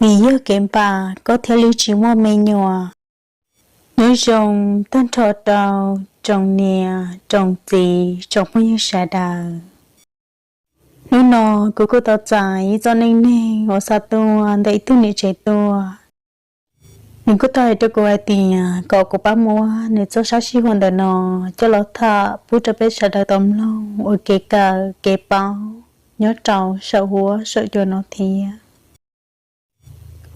vim yog kev npam koj thiaj li tsis muaj me nyuam. Nyob zoo tag nrho rau tsoom niam tsoom txiv tsoom phooj ywg sawv daws. Hnub no kuv kuj tau txais ib txoj neej neeg uas xa tuaj ntawm ib tug niam tsev tuaj. Nws kuj tau hais rau kuv hais tias kom kuv pab muab nws txoj sab sij huam ntawm no coj los tham pub rau peb sawv daws tau mloog ua kev kawm kev paub nyob rau saum huab saum cua no thiab.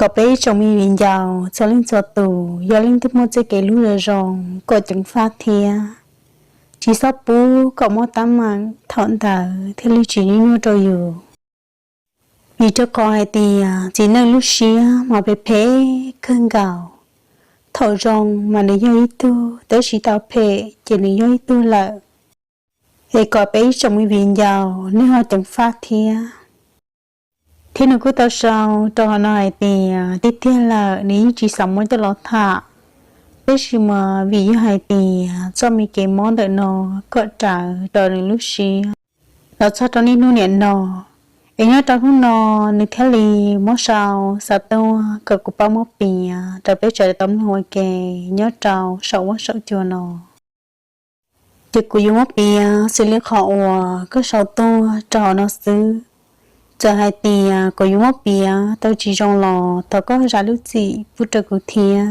Kom peb ib tsoom me viv ncaus txhua leej txhua tus yog leej twg muaj txoj kev hlub zoo zoo kom ceev faj thiab, tsis txhob pub kom muaj teeb meem thaum ntawd thiaj li tsis nyuaj nyuaj rau yus. Vim rau qhov hais tias txiv neej lub siab mas phem phem kawg nkaus, thaum zoo mas nws yog ib tug, tab sis thaum phem ces nws yog ib tug lawm. Es kom peb ib tsoom me viv ncaus nej ho ceev faj thiab. Thiab nws kuj tau sau rau hauv no hais tias tiag tiag lawm nws yeej tsis xav muab coj los tham, tab sis mas vim yog hais tias txoj me kev mob ntawm no kom rawv rau nws lub siab los txog rau niaj hnub niam no. Es nyob rau hnub no nws thiaj li muab sau xa tuaj kom kuv pab muab piav rau peb sawv daws tau mloog ua ke nyob rau saum huab saum cua no. Ces kuv yuav muab piav xws li qhov uas koj sau tuaj rau hauv no xwb. Txawm hais tias kuv yuav muab piav tau tsis zoo los thov koj zam lub txim pub rau kuv thiab.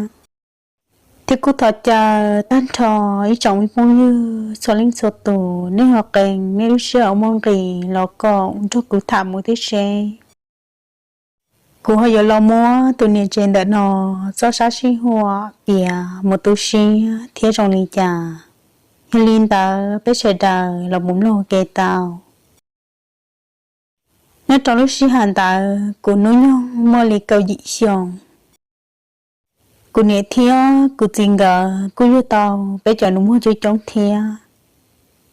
Thiab kuj thov caw tag nrho ib tsoom me phooj ywg txhua leej txhua tus nej ho qee nej lub sij hawm muaj nqis los koom nrog kuv tham mus thiab seb kuv ho yuav los muab tus niam tsev ntawm no txoj sab sij huam piav mus tu siab thiab zoo li cas. Yog li ntawd peb sawv daws los mus mloog ua ke tau. Nyob rau lub sij hawm ntawd kuv hnub nyoog muaj li kaum yim xyoo. Kuv niam thiab kuv txiv nkawd kuj yug tau peb cov nus muag coob coob thiab,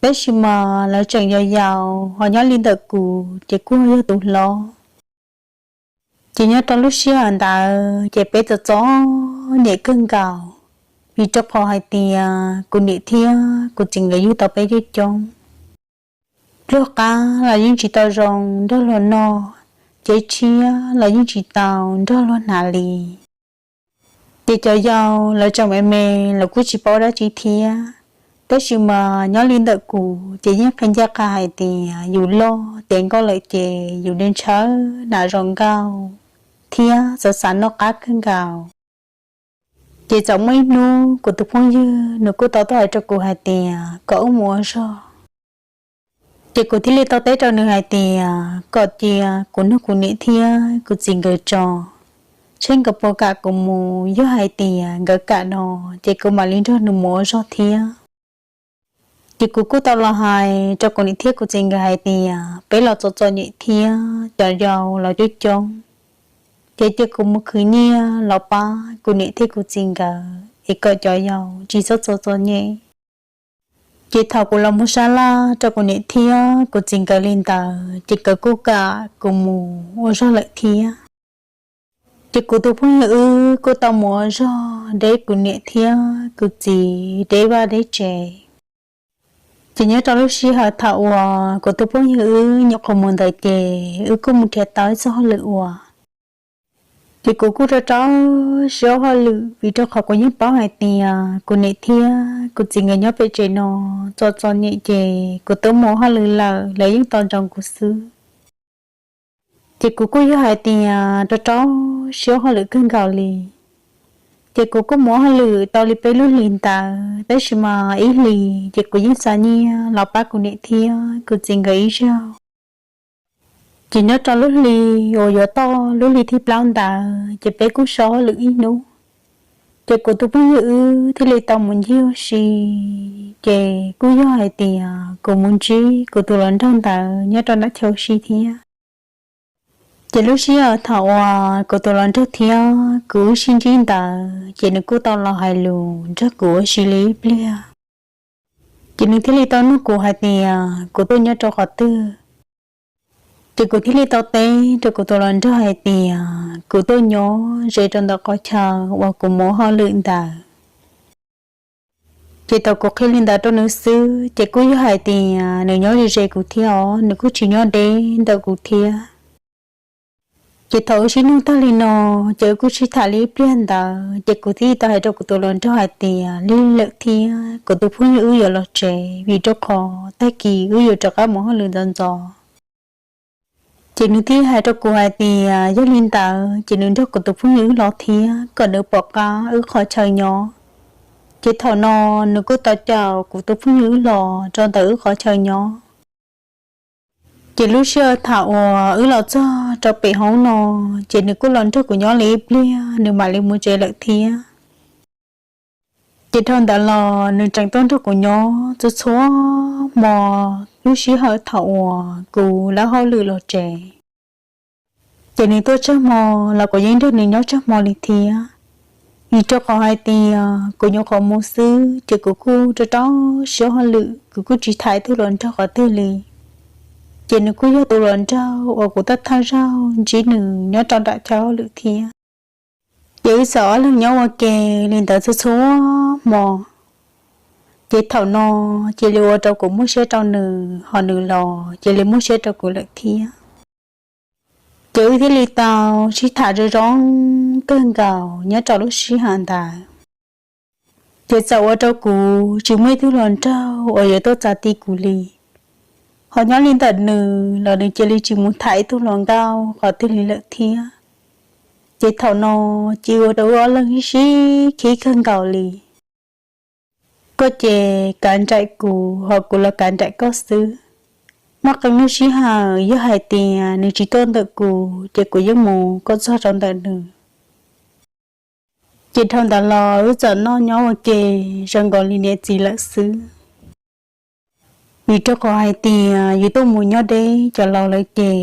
tab sis mas lawv tseem yau yau, ho nyob li ntawm kuv ces kuj yog tus hlob. Ces nyob rau lub sij hawm ntawd ces peb txom txom nyem kawg nkaus, vim rau qhov hais tias kuv niam thiab kuv txiv nkawd yug tau peb coob coob. Pluag qab los yeej tsis tau zoo nrog luag noj, cev tshiab los yeej tsis tau nrog luag hnav li. Ces cov yau lawv tseem me me, lawv kuj tsis paub dab tsi thiab, tab sis mas nyob li ntawm kuv ces yeej qhia ncaj qha hais tias yus loj tiav nkauj lawm ces yus ntshawb hnav zoo nkauj thiab xav xav noj qab kawg nkaus. Ces txawm muaj ib hnub kuv tus phooj ywg nws kuj tau tuaj hais rau kuv hais tias kom wb mus ua zog. Ces kuv thiaj li tau teb rau nws hais tias kom cia kuv nrog kuv niam thiab kuv txiv nkawd tso, seb nkawd puas kam kuv mus, yog hais tias nkawd kam no ces kuv mam li nrog nws mus ua zog thiab. Ces kuv kuj tau los hais rau kuv niam thiab kuv txiv nkawd hais tias peb los txom txom nyem thiab cov yau los coob coob, ces cia kuv mus khwv nyiaj los pab kuv niam thiab kuv txiv nkawd es kom cov yau tsis txhob txom txom nyem. Ces thaum kuv los muag sab laj rau kuv niam thiab kuv txiv nkawd li ntawd ces nkawd kuj kam kuv mus ua zog lawm thiab. Ces kuv tus phooj ywg wb kuj tau mus ua zog deb kuv niam thiab kuv txiv deb vaj deb tsev. Ces nyob rau lub sij hawm thaum uas kuv tus phooj ywg wb nyuam qhuav mus ntawd ces wb kuj mus nrhiav tau ib txoj hauj lwm ua. Ces kuv kuj rau rau siab ua hauj lwm vim rau qhov kuv yeej paub hais tias kuv niam thiab kuv txiv nkawd nyob pem tsev no txom txom nyem ces kuv twb mus ua hauj lwm lawm lawv yeej tos ntsoov kuv xwb. Ces kuv kuj yog hais tias rau rau siab ua hauj lwm kawg nkaus li. Ces kuv kuj mus ua hauj lwm tau li peb lub hlis ntawd, tab sis mas ib hlis ces kuv yeej xa nyiaj los pab kuv niam thiab kuv txiv nkawd ib zaug. Ces nyob rau lub hli uas yuav toj lub hli thib plaub ntawd ces peb kuj so hauj lwm ib hnub. Ces kuv tus phooj ywg wb thiaj li tau mus ncig ua si. Ces kuj yog hais tias kuv mus ntsib kuv tus hluas nraug ntawd nyob rau nram chaw ua si thiab. Ces lub sij hawm thaum uas kuv tus hluas nraug thiab kuv wb sib ntsib ntawd ces nws kuj tau los hais lus nrog kuv ua si li ib pliag. Ces nws thiaj li tau nug kuv hais tias kuv tuaj nyob rau qhov twg. Ces kuv thiaj li tau teb rau kuv tus hluas nraug hais tias kuv tuaj nyob ze rau ntawm qhov chaw uas kuv mus ua hauj lwm ntawd. Ces thaum kuv qhia li ntawd rau nws xwb ces kuj yog hais tias nws nyob ze ze kuv thiab os, nws kuj tsis nyob deb ntawm kuv thiab. Ces thaum wb sib nug tag li no, ces wb kuj sib tham li ib pliag ntawd, ces kuv thiaj tau hais rau kuv tus hluas nraug hais tias, lig lawm thiab, kuv tus phooj ywg wb yuav los tsev, vim rau qhov tag kis wb yuav rov qab mus hauj lwm ntxov ntxov. Ces nws thiaj hais rau kuv hais tias yog li ntawd ces nws nrog kuv tus phooj ywg wb los thiab, kom nws pom qab wb qhov chaw nyob. Ces thaum no nws kuj tau caum kuv tus phooj ywg wb los rau ntawm wb qhov chaw nyob. Ces lub sij hawm thaum uas wb los txog rau pem hoob no, ces nws kuj los nrog kuv nyob li ib pliag, nws mam li mus tsev lawm thiab. Ces dhau ntawd los nws tseem tuaj nrog kuv nyob txhua txhua hmo, lub sij hawm thaum uas kuv lawb hauj lwm los tsev. Ces nws tuaj tsawg hmo los kuv yeej nrog nws nyob tsawg hmo li thiab. Vim rau qhov hais tias kuv nyuam qhuav mus xwb, ces kuv kuj rau rau siab hauj lwm, kuv kuj tsis tham ib tug hluas nraug qhov twg li. Ces nws kuj yog tus hluas nraug uas kuv thawj thawj zaug ntsib nws nyob rau nram chaw hauj lwm thiab. Ces wb txawm ob leeg nyob ua ke li ntawd txhua txhua hmo. Ces thaum no cia li ua rau kuv muaj siab rau nws, ho nws los cia li muaj siab rau kuv lawm thiab. Ces wb thiaj li tau sib tham zoo zoo kawg nkaus nyob rau lub sij hawm ntawd. Ces txawm ua rau kuv tsis muaj ib tug hluas nraug uas yuav tuaj txav ti kuv li. Ho nyob li ntawm nws los nws cia li tsis mus tham ib tug hluas nkauj qhov twg li lawm thiab. Ces thaum no cia ua rau wb ob leeg sib khib kawg nkaus li. Koj ces kav nraim kuv, ho kuv los kav nraim koj xwb. Muaj qee lub sij hawm yog hais tias nws tsis tuaj ntawm kuv, ces kuv yeej mus kom txog rau ntawm nws. Ces dhau ntawd los wb txawm noj nyob ua ke zoo nkaus li niam txiv lawm xwb. Vim rau qhov hais tias yus tuaj mus nyob deb cov laus lawm ces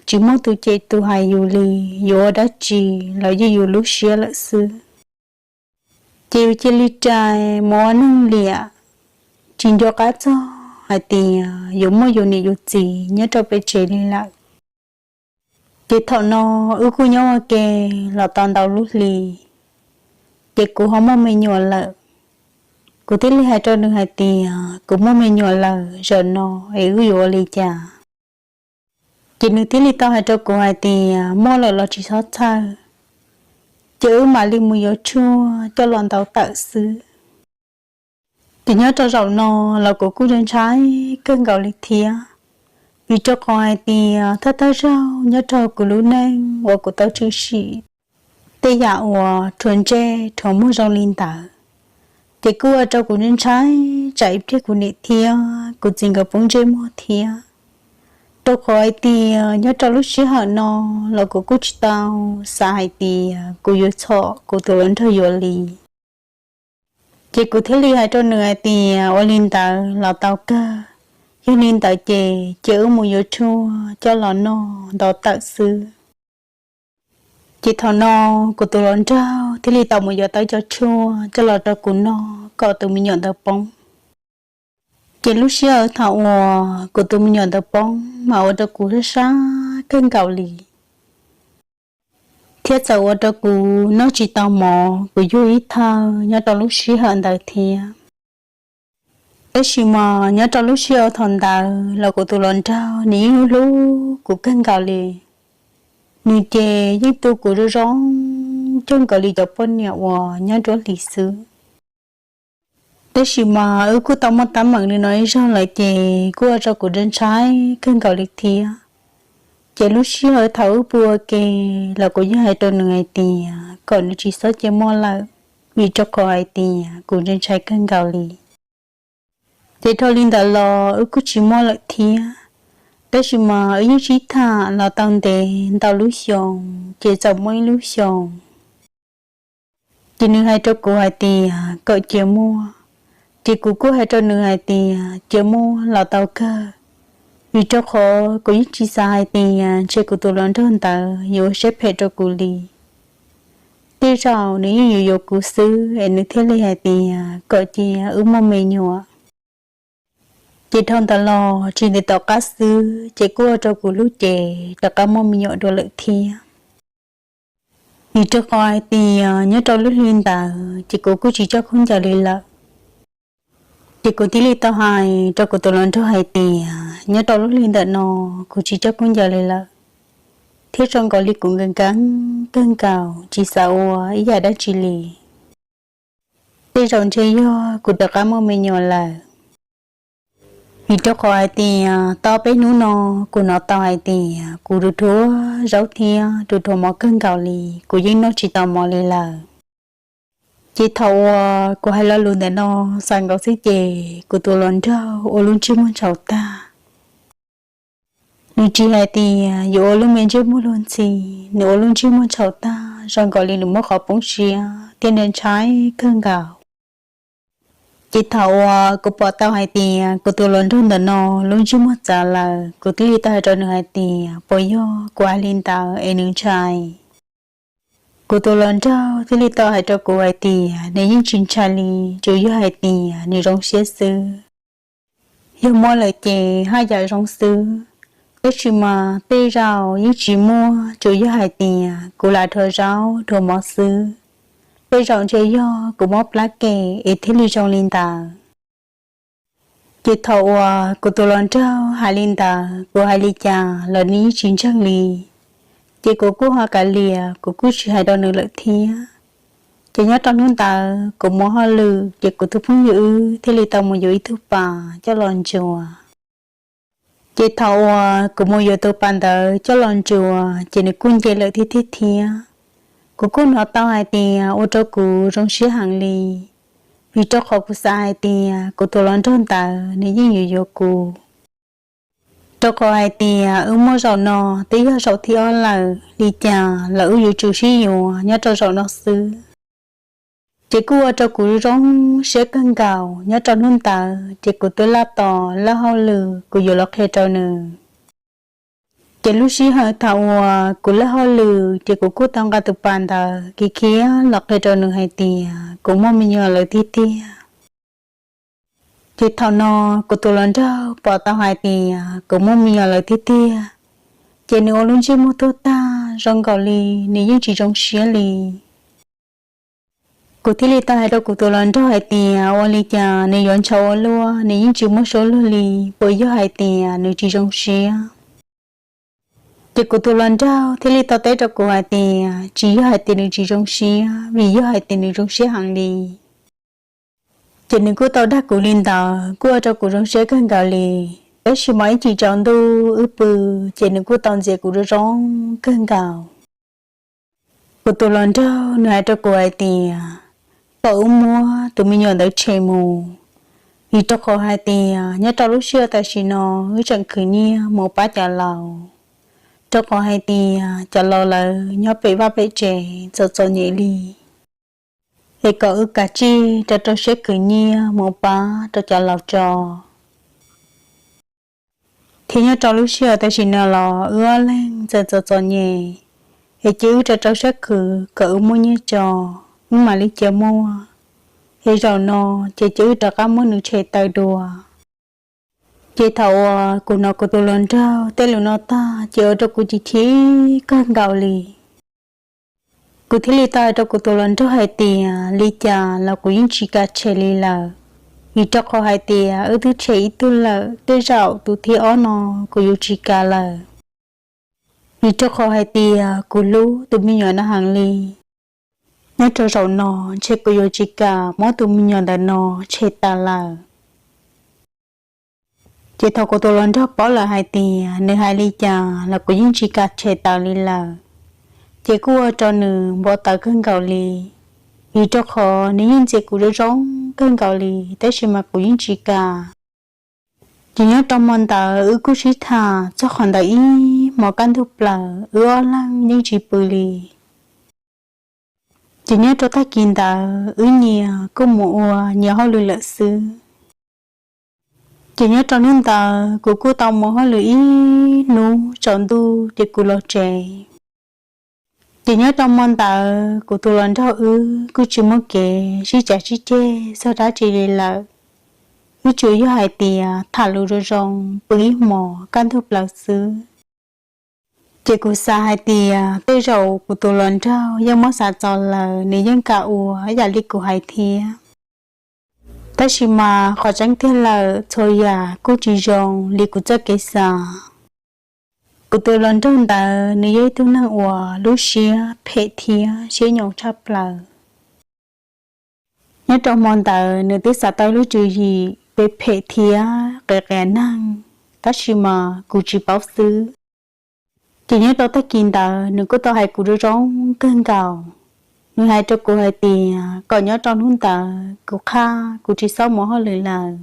tsis muaj tus cem tus hais yus li, yus ua dab tsi los yeej yus lub siab lawm xwb. Ces yus cia li rais mus ua neeg liam, tsis nco qab txog hais tias yus muaj yus niam yus txiv nyob rau pem tsev li lawm. Ces thaum no wb kuj nyob ua ke los tau ntau lub hli, ces kuv ho muaj me nyuam lawm. Kuv thiaj li hais rau nws hais tias kuv muaj me nyuam lawm, zaum no es wb yuav ua li cas? Ces nws thiaj li tau hais rau kuv hais tias muaj lawm los tsis txhob txhawj, ces wb mam li mus yuav tshuaj coj los ntaus tawm xwb. Ces nyob rau zaum no los kuv kuj ntshai kawg nkaus li thiab, vim rau qhov hais tias thawj thawj zaug nyob rau kuv lub neej uas kuv tau tshwm sim tej yam uas rhuav ntsej rhuav muag zoo li ntawd, ces kuj ua rau kuv ntshai tsam ib pliag kuv niam thiab kuv txiv nkawd poob ntsej muag thiab. Rau qhov hais tias nyob rau lub sij hawm no los kuv kuj tsis tau xav hais tias kuv yuav txhom kuv tus hluas nraug yuav li. Ces kuv thiaj li hais rau nws hais tias ua li ntawd los tau kawg, yog li ntawd ces cia wb mus yuav tshuaj coj los noj ntaus tawm xwb. Ces thaum no kuv tus hluas nraug thiaj li tau mus yuav tau cov tshuaj coj los rau kuv noj kom tus me nyuam ntawd poob. Ces lub sij hawm thaum uas kuv tus me nyuam ntawd poob mas ua rau kuv sab sab kawg nkaus li. Thiab txawm ua rau kuv noj tsis tau mov, kuv yug ib thawj nyob rau lub sij hawm ntawd thiab. Tab sis mas nyob rau lub sij hawm thaum ntawd los kuv tus hluas nraug nws yeej hlub hlub kuv kawg nkaus li. Nws ces yeej tu kuv zoo zoo, coj nkaus li cov poj niam uas nyob nruab hlis xwb. Tab sis mas wb kuj tau muaj teeb meem li no ib zaug lawm ces kuj ua rau kuv ntshai kawg nkaus li thiab. Ces lub sij hawm thaum wb pw ua ke los kuv yeej hais rau nws hais tias kom nws tsis txhob cia muaj lawm, vim rau qhov hais tias kuv ntshai ntshai kawg nkaus li. Ces dhau li ntawd los wb kuj tsis muaj lawm thiab. Tab sis mas wb yeej sib tham los tau ntev ntau lub xyoo, ces txawm muaj ib lub xyoo ces nws hais rau kuv hais tias kom cia muaj. Ces kuv kuj hais rau nws hais tias cia muaj los tau kawg, vim rau qhov kuv yeej tsis xav hais tias ntshe kuv tus hluas nraug ntawd yuav ua siab phem rau kuv li. Tej zaum nws yeej yuav yuav kuv xwb es nws thiaj li hais tias kom cia wb muaj me nyuam. Ces dhau ntawd los tsis ntev tom qab xwb ces kuj ua rau kuv lub cev rov qab muaj me nyuam dua lawm thiab. Vim rau qhov hais tias nyob rau lub hli ntawd ces kuv kuj tsis coj khaub ncaws li lawm. Ces kuv thiaj li tau hais rau kuv tus hluas nraug hais tias nyob rau lub hli ntawm no kuv tsis coj khaub ncaws li lawm. thiab zoo nkaus li kuv nkees nkees kawg nkaus tsis xav ua ib yam dab tsi li. Tej zaum ntshe yog kuv rov qab muaj me nyuam lawm. Vim rau qhov hais tias tau peb hnub no kuv hnov tau hais tias kuv dhuav dhuav zaub thiab dhuav dhuav mov kawg nkaus li, kuv yeej noj tsis tau mov li lawm. Ces thaum uas kuv hais lo lus ntawm no xav nkaus xwb ces kuv tus hluas nraug ua lub ntsej muag ntshau tag. Nws tsis hais tias yuav ua lub me ntsej muag luag ntxhi, nws ua lub ntsej muag ntshau tag zoo nkaus li nws muaj qhov poob siab thiab ntshai kawg nkaus. Ces thaum uas kuv pom tau hais tias kuv tus hluas nraug ntawm no lub ntsej muag txawv lawm, kuv thiaj li tau hais rau nws hais tias puas yog kuv hais li ntawd es nws ntshai. Kuv tus hluas nraug thiaj li tau hais rau kuv hais tias nws yeej tsis ntshai li, tsuas yog hais tias nws zoo siab xwb. Yog muaj lawm ces haj yam zoo xwb, tab sis mas tej zaum yeej tsis muaj, tsuas yog hais tias kuv lam dhuav zaub dhuav mov xwb. Tej zaum ntshe yog kuv mob plab kem es thiaj li zoo li ntawd. Ces thaum uas kuv tus hluas nraug hais li ntawd, kuv hais li cas los nws yeej tsis ntseeg li. Ces kuv kuj ho kav liam, kuv kuj tsis hais rau nws lawm thiab. Ces nyob rau hnub ntawd kuv mus hauj lwm, ces kuv tus phooj ywg wb thiaj li tau mus yuav ib tug pas coj los ntsuas. Ces thaum uas kuv mus yuav tus pas ntawd coj los ntsuas, ces nws kuj nce lawm tiag tiag thiab. Kuv kuj hnov tau hais tias ua rau kuv zoo siab heev li, vim rau qhov kuv xav hais tias kuv tus hluas nraug ntawd nws yeej yuav yuav kuv. Rau qhov hais tias wb muaj zaum no twb yog zaum thib ob lawm, li cas los wb yuav tsum sib yuav nyob rau zaum no xwb. Ces kuj ua rau kuv zoo siab kawg nkaus. Nyob rau hnub ntawd ces kuv twb laj tos laj hauj lwm kuv yuav los qhia rau nws. Ces lub sij hawm thaum uas kuv laj hauj lwm ces kuv kuj tau nqa tus pas ntawd khiav khiav los qhia rau nws hais tias kuv muaj me nyuam lawm tiag tiag. Ces thaum no kuv tus hluas nraug pom tau hais tias kuv muaj me nyuam lawm tiag tiag, ces nws ua lub ntsej muag tuag tag zoo nkaus li nws yeej tsis zoo siab li. Kuv thiaj li tau hais rau kuv tus hluas nraug hais tias ua li cas nws yuav ntshai ua luaj, nws yeej tsis muaj suab luag li, puas yog hais tias nws tsis zoo siab? Ces kuv tus hluas nraug thiaj li tau teb rau kuv hais tias tsis yog hais tias nws tsis zoo siab, vim yog hais tias nws zoo siab heev li. Ces nws kuj tau dag kuv li ntawd kuj ua rau kuv zoo siab kawg nkaus li. Tab sis mas ib chim tsaus ntuj wb pw, ces nws kuj tau ntxias kuv zoo zoo kawg nkaus. Kuv tus hluas nraug nws hais rau kuv hais tias kom wb muab tus me nyuam ntawd tshem mus, vim rau qhov hais tias nyob rau lub sij hawm tam sim no wb tseem khwv nyiaj mus pab cov laus, rau qhov hais tias cov laus lawv nyob pem vaj pem tsev txom txom nyem li, es kom wb kav tsij rau rau siab khwv nyiaj mus pab rau cov laus tso. Thiab nyob rau lub sij hawm tam sim no los wb ob leeg txawm txom txom nyem, es cia wb rau rau siab khwv kom wb muaj nyiaj tso, wb mam li cia muaj. Es zaum no ces cia wb rov qab muab nws tshem tawm dua. Ces thaum uas kuv hnov kuv tus hluas nraug tej lus no tag ces ua rau kuv chim chim kawg nkaus li. Kuv thiaj li tau hais rau kuv tus hluas nraug hais tias li cas los kuv yeej tsis kam tshem li lawm, vim rau qhov hais tias wb twb tshem ib tug lawm, tej zaum tus thib ob no kuv yuav tsis kam lawm, vim rau qhov hais tias kuv hlub tus me nyuam no heev li. Nyob rau zaum no ntshe kuv yuav tsis kam muab tus me nyuam ntawm no tshem tawm lawm. Ces thaum kuv tus hluas nraug paub lawm hais tias nws hais li cas los kuv yeej tsis kam tshem tawm li lawm, ces kuj ua rau nws npau taws kawg nkaus li, vim rau qhov nws yeej ntxias kuv zoo zoo kawg nkaus li, tab sis mas kuv yeej tsis kam. Ces nyob rau hmo ntawd wb kuj sib tham txog qhov ntawd ib hmos kaj ntug plaws, wb ob leeg yeej tsis pw li. Ces nyob rau tag kis ntawd wb nyias kuj mus ua nyias hauj lwm lawm xwb. Ces nyob rau hnub ntawd kuv kuj tau mus hauj lwm ib hnub tsaus ntuj ces kuv los tsev. Ces nyob rau hmo ntawd kuv tus hluas nraug wb kuj tsis muaj kev sib cav sib ceg txog dab tsi li lawm, wb tsuas yog hais tias tham lus zoo zoo pw ib hmos kaj ntug plaws xwb. Ces kuv xav hais tias tej zaum kuv tus hluas nraug yeej muab xav txog lawm, nws yeej kam ua yam li kuv hais thiab. Tab sis mas qhov tseeb tiag lawm txhua yam kuj tsis zoo li kuv txoj kev xav. Kuv tus hluas nraug ntawd nws yog ib tug neeg uas lub siab phem thiab siab nyoos tshaj plaws. Nyob rau hmo ntawd nws twb xav tau lub tswv yim phem phem thiab qias qias neeg, tab sis mas kuv tsis paub xwb. Ces nyob rau tag kis ntawd nws kuj tau hais kuv zoo zoo kawg nkaus. Nws hais rau kuv hais tias kom nyob rau hnub ntawd kuv qhaj kuv tsis txhob mus hauj lwm lawm.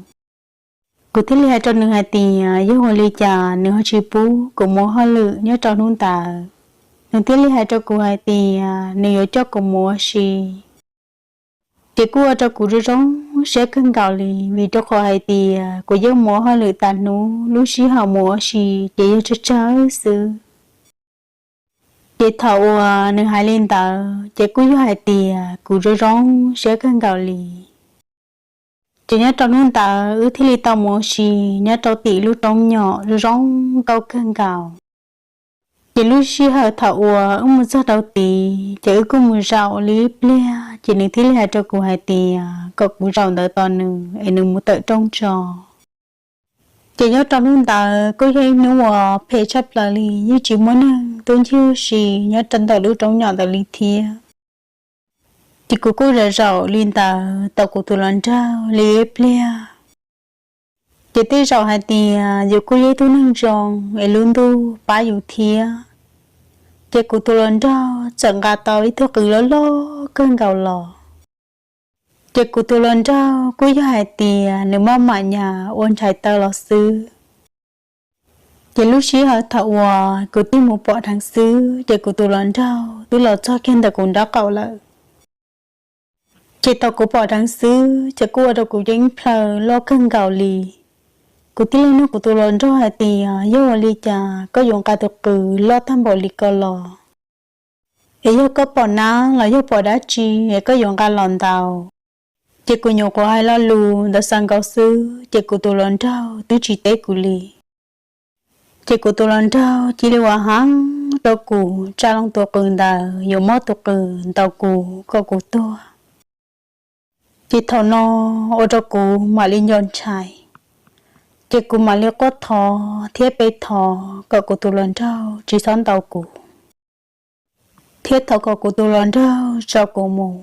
Kuv thiaj li hais rau nws hais tias yog ua li cas nws ho tsis pub kuv mus hauj lwm nyob rau hnub ntawd. Nws thiaj li hais rau kuv hais tias nws yuav coj kuv mus ua si. Ces kuj ua rau kuv zoo zoo siab kawg nkaus li, vim rau qhov hais tias kuv yeej mus ua hauj lwm tas hnub, lub sij hawm mus ua si ces yog tsawg tsawg xwb. Ces thaum uas nws hais li ntawd ces kuj yog hais tias kuv zoo zoo siab kawg nkaus li. Ces nyob rau hnub ntawd wb thiaj li tau mus ua si nyob rau tim lub roob nyom zoo zoo nkauj kawg nkaus. Ces lub sij hawm thaum uas wb mus txog rau tid ces wb kuj mus zaum li ib pliag, ces nws thiaj li hais rau kuv hais tias kom kuv zaum ntawd tos nws es nws mus tawm rooj tso. Ces nyob rau hnub ntawd kuj yog ib hnub uas phem tshaj plaws li, yeej tsis muaj neeg tuaj ncig ua si nyob rau ntawm lub roob nyom ntawd li thiab. Ces kuv kuj zaum zaum li ntawd tos kuv tus hluas nraug li ib pliag. Ces tej zaum hais tias yus kuj yog ib tug neeg zoo es lub ntuj pab yus thiab. Ces kuv tus hluas nraug txawm nqa tau ib tug qws loj loj kawg nkaus los. Ces kuv tus hluas nraug kuj yog hais tias nws maj mam nyas ua ntshais taw los xwb. Ces lub sij hawm thaum uas kuv tig mus pom dheev xwb ces kuv tus hluas nraug twb los txog kiag ntawm kuv nraub qaum lawm. Ces thaum kuv pom dheev xwb ces kuj ua rau kuv ceeb plhaw loj kawg nkaus li. Kuv thiaj li nug kuv tus hluas nraug hais tias yog ua li cas koj yuav nqa tus qws loj tag npaum li ko los? Es yog koj pom nab los yog pom dab tsi es koj yuav nqa los ntaus? Ces kuv nyuam qhuav hais lo lus ntawd xaus nkaus xwb ces kuv tus hluas nraug twb tsis teb kuv li. Ces kuv tus hluas nraug cia li ua heev rau kuv tsa loo tus qws ntawd yuav muab tus qws ntaus kuv kom kuv tuag. Ces thaum no ua rau kuv mam li nco ntshai, ces kuv mam li quaj thov thiab pe thov kom kuv tus hluas nraug tsis txhob ntaus kuv, thiab thov kom kuv tus hluas nraug tso kuv mus.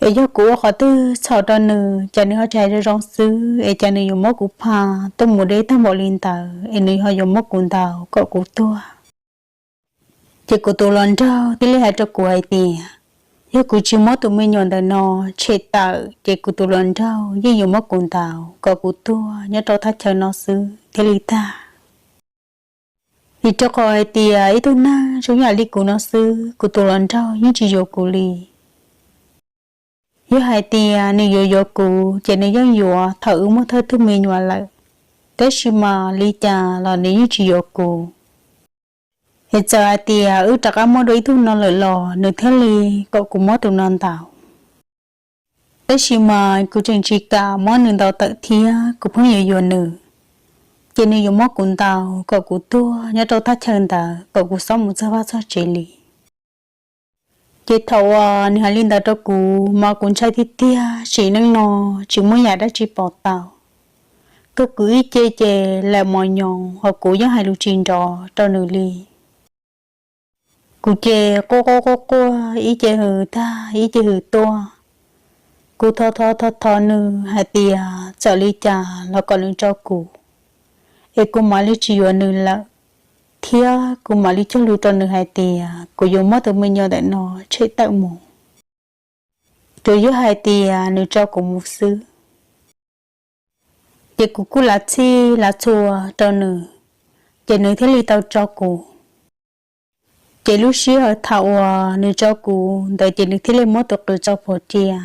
Es yog kuv ua qhov twg txhaum rau nws ces nws ho tsis hais zoo zoo xwb es ces nws yuav muab kuv pha tuaj mus deb tag npaum li ntawd es nws ho yuav muab kuv ntaus kom kuv tuag. Ces kuv tus hluas nraug thiaj li hais rau kuv hais tias yog kuv tsis muab tus me nyuam ntawm no tshem tawm ces kuv tus hluas nraug yeej yuav muab kuv ntaus kom kuv tuag nyob rau thaj chaw no xwb thiaj li tag. Vim rau qhov hais tias ib tug neeg zoo yam li kuv no xwb kuv tus hluas nraug yeej tsis yuav kuv li. Yog hais tias nws yuav yuav kuv ces nws yeej yuav thaum wb muaj thawj tug me nyuam lawm, tab sis mas li cas los nws yeej tsis yuav kuv. Es txawm hais tias wb rov qab muaj dua ib tug no lawm los nws thiaj li kom kuv muab tus no ntaus. Tab sis mas kuv tseem tsis kam muab nws ntaus tawm thiab kuv pheej yuav yuav nws, ces nws yuav muab kuv ntaus kom kuv tuag nyob rau thaj chaw ntawd kom kuv txhob mus txog vaj txog tsev li. Ces thaum uas nws hais li ntawd rau kuv mas kuv ntshai tiag tiag, sim neej no tsis muaj yam dab tsi pom tau. Kawg kuv ib ce ces lam mos nyoos hos kuv yeej hais lus tsis nrov rau nws li. Kuv ces quaj quaj quaj quaj, ib ce hws tag ib ce hws tuaj. Kuv thov thov thov thov nws hais tias txawm li cas los kom nws tso kuv, es kuv mam li tsis yuav nws lawm, thiab kuv mam li cog lus rau nws hais tias kuv yuav muab tus me nyuam ntawm no tshem tawm mus, tsuas yog hais tias nws tso kuv mus xwb. Ces kuv kuj lav txhij lav txhua rau nws, ces nws thiaj li tau tso kuv. Ces lub sij hawm thaum uas nws tso kuv ntawd ces nws thiaj li muab tus qws tso puag cia,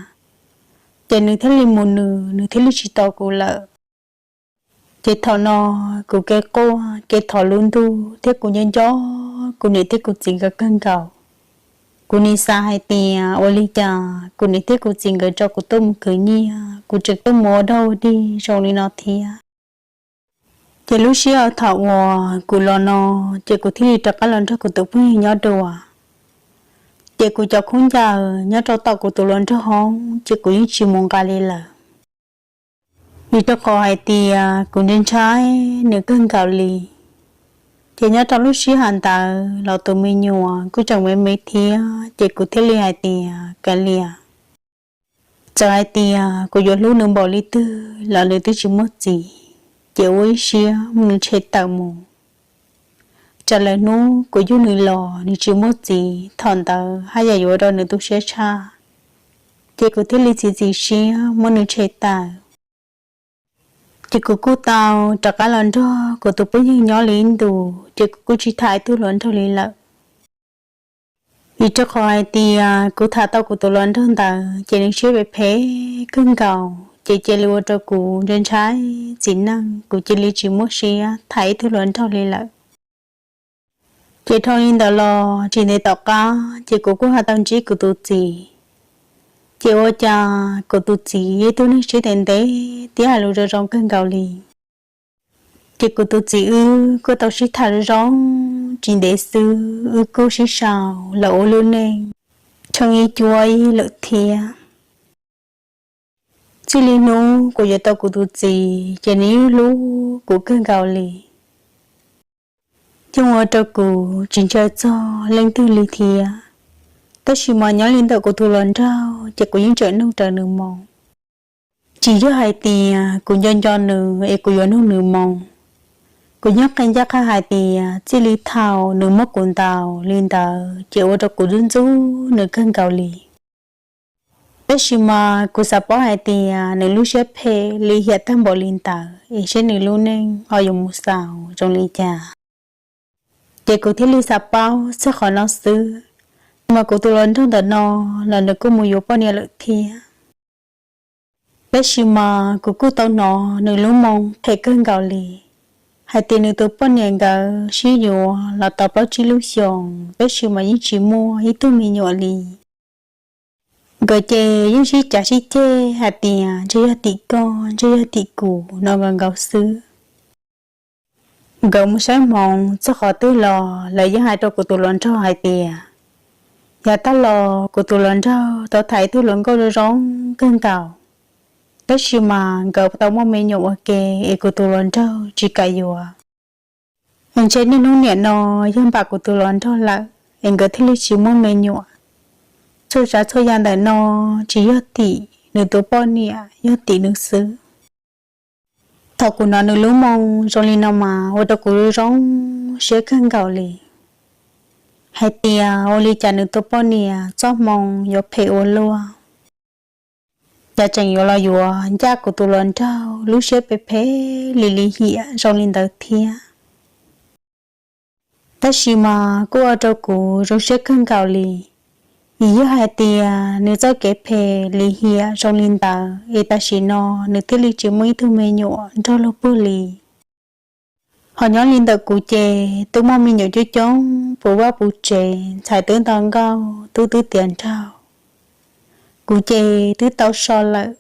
ces nws thiaj li mus nws, nws thiaj li tsis tos kuv lawm. Ces thaum no kuv kev quaj kev thov lub ntuj thiab kuv nco nco kuv niam thiab kuv txiv nkawd kawg nkaus. Kuv nim xav hais tias ua li cas kuv niam thiab kuv txiv nkawd tso kuv tuaj mus khwv nyiaj, kuv tseem tuaj mus ua dog ua dig zoo li no thiab. Ces lub sij hawm thaum uas kuv los no, ces kuv thiaj li rov qab los nrog kuv tus phooj ywg nyob dua. Ces kuv cov khaub ncaws nyob rau tom kuv tus hluas nraug hoob ces kuv yeej tsis mus nqa li lawm, vim rau qhov hais tias kuv ntshai ntshai nws kawg nkaus li. Ces nyob rau lub sij hawm ntawd los tus me nyuam kuj tseem me me thiab, ces kuv thiaj li hais tias, Kav liam, txawm hais tias kuv yuav hlub nws npaum li twg los nws twb tsis muaj txiv, ces ua ib siab muab nws tshem tawm mus. Tsam lawm hnub kuv yug nws los nws tsis muaj txiv, thaum ntawd haj yam yuav ua rau nws tu siab tshaj, ces kuv thiaj li txiav txim siab muab nws tshem tawm. Ces kuv kuj tau rov qab los nrog kuv tus phooj ywg nyob li ib ntus, ces kuv kuj tsis tham ib tug hluas nraug li lawm. Vim rau qhov hais tias kuv tham tau kuv tus hluas nraug ntawd ces nws siab phem phem kawg nkaus, ces cia li ua rau kuv ntshai ntshai txiv neej, kuv cia li tsis muaj siab tham ib tug hluas nraug li lawm. Ces dhau li ntawd los tsis ntev tom qab ces kuv kuj ho tau ntsib kuv tus txiv. Ces ua cas kuv tus txiv yog ib tug neeg siab ntev ntev thiab hais lus zoo zoo kawg nkaus li. Ces kuv tus txiv wb kuj tau sib tham zoo zoo, tsis ntev xwb wb kuj sib sau los ua lub neej tsheej ib cuab ib lawm thiab. Txij li hnub kuv yuav tau kuv tus txiv ces nws yeej hlub kuv kawg nkaus li, yeej ua rau kuv tsis ntshai txog leej twg li thiab. Tab sis mas nyob li ntawm kuv tus hluas nraug ces kuv yeej tseem nug raws nws moo. Tsis yog hais tias kuv nco nco nws es kuv yuav nug nws moo. Kuv nyob qee ncaj qha hais tias txij li thaum nws muab kuv ntaus li ntawd ces ua rau kuv ntxub ntxub nws kawg nkaus li. Tab sis mas kuv xav paub hais tias nws lub siab phem lim hiam tag npaum li ntawd es seb nws lub neej ho yuav mus xaus zoo li cas. Ces kuv thiaj li xav paub txog qhov no xwb, mas kuv tus hluas nraug ntawm no los nws kuj mus yuav poj niam lawm thiab. Tab sis mas kuv kuj tau hnov nws lub moo phem kawg nkaus li, hais tias nws tus poj niam nkawd sib yuav los tau plaub tsib lub xyoos tab sis mas yeej tsis muaj ib tug me nyuam li. Nkawd ces yeej sib cav sib ceg hais tias ntshe yog tim koj, ntshe yog tim kuv no nkaus nkaus xwb. Nkawd mus saib hmoov txog qhov twg los lawv yeej hais rau kuv tus hluas nraug hais tias, yav tag los kuv tus hluas nraug tau tham ib tug hluas nkauj zoo zoo kawg nkaus, tab sis mas nkawd tau muaj me nyuam ua ke es kuv tus hluas nraug tsis kam yuav. Es ntshe niaj hnub niam no yog npam kuv tus hluas nraug lawm es nkawd thiaj li tsis muaj me nyuam. Txhua tsav txhua yam ntawm no tsis yog tim nws tus poj niam, yog tim nws xwb. Thaum kuv hnov nws lub moo zoo li no mas ua rau kuv zoo siab kawg nkaus li, hais tias ua li cas nws tus poj niam txoj hmoo yuav phem ua luaj, cas tseem yuav los yuav ncaj kuv tus hluas nraug lub siab phem phem li lim hiam zoo li ntawd thiab. Tab sis mas kuj ua rau kuv zoo siab kawg nkaus li, vim yog hais tias nws txoj kev phem lim hiam zoo li ntawd es tam sim no nws thiaj li tsis muaj ib tug me nyuam nrog luag puag li. Ho nyob li ntawm kuv ces twb muaj me nyuam coob coob puv vaj puv tsev, ntxhais twb nto nkauj, tub twb tiav nraug. Kuv ces twb tau so lawm,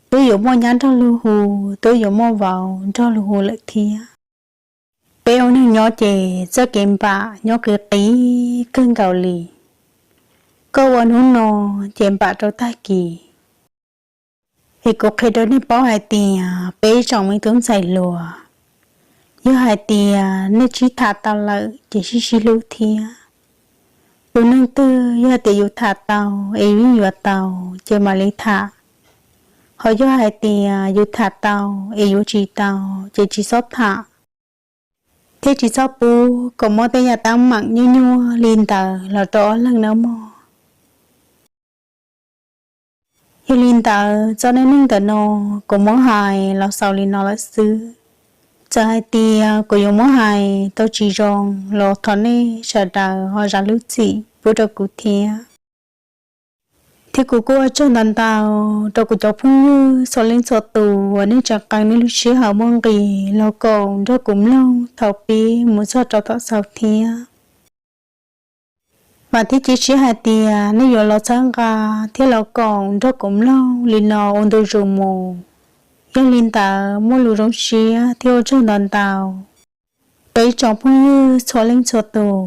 twb yuav muaj nyab nrog luag hu, twb yuav muaj vauv nrog luag hu lawm thiab. Peb ua neeg nyob ces txoj kev npam nyob qis qis kawg nkaus li. Koj ua hnub no ces npam rau tag kis. Es kuv qhia rau nej paub hais tias peb ib tsoom me tub ntxhais hluas, yog hais tias nej sib tham tau lawm ces sib sib hlub thiab. Tus neeg twg yog tias yus tham tau es yus yeej yuav tau ces mam li tham. Ho yog hais tias yus tham tau es yuav tsis tau ces tsis txhob tham, thiab tsis txhob pub kom muab tej yam teeb meem nyuaj nyuaj li ntawd los rau ob leeg nawb mog. Yog li ntawd txoj dab neeg ntawm no kuv muab hais los xaus li no lawm xwb. Txawm hais tias kuv yuav muab hais tau tsis zoo los thov nej sawv daws ho zam lub txim pub rau kuv thiab. Thiab kuv kuj ua tsaug ntau ntau rau kuv cov phooj ywg txhua leej txhua tus uas nej tseem qee nej lub sij hawm muaj nqis los koom nrog kuv mloog thaum pib mus txog rau thaum xaus thiab. Vam thiab cia siab hais tias nej yuav los txhawb nqa thiab los koom nrog kuv mloog li no ua ntu zus mus. Yog li ntawd muaj lus zoo siab thiab ua tsaug ntau ntau rau ib tsoom phooj ywg txhua leej txhua tus.